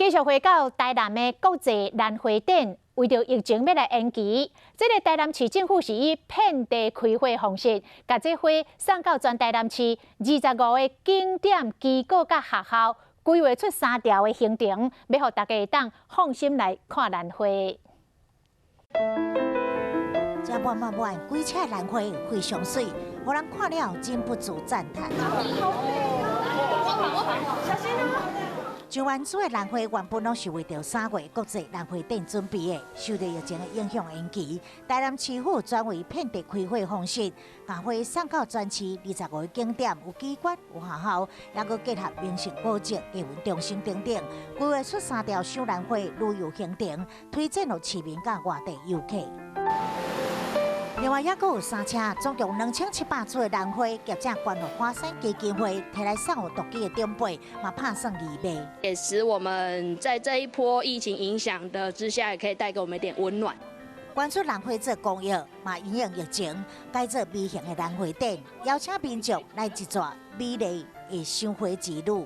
繼續回到台南的國際蘭花展，為著疫情欲來延期，這个台南市政府是以遍地開花方式，共這花送到全台南市25個景點、機構佮學校，規劃出三條的行程，欲予大家會當放心來看蘭花。這滿滿滿幾車蘭花非常媠，予人看了忍不住讚嘆。小心哦！上萬株的蘭花原本攏是為著3月國際蘭花展準備的，受著疫情的影響延期。台南市府轉為遍地開花方式，共花送到全市25個景點，有機關、有學校，猶閣結合名勝古蹟、藝文中心等等，規劃出三條賞蘭花旅遊行程，推薦予市民佮外地遊客。另外，猶閣有三車，總共2700株的蘭花，業者捐予華山基金會，提來送予獨居的長輩，嘛拍算義賣。也使我們在這一波疫情影響的之下，也可以帶給我們一點溫暖。捐出蘭花做公益，嘛因應疫情，改做微型的蘭花展，邀請民眾來一逝美麗的賞花之旅。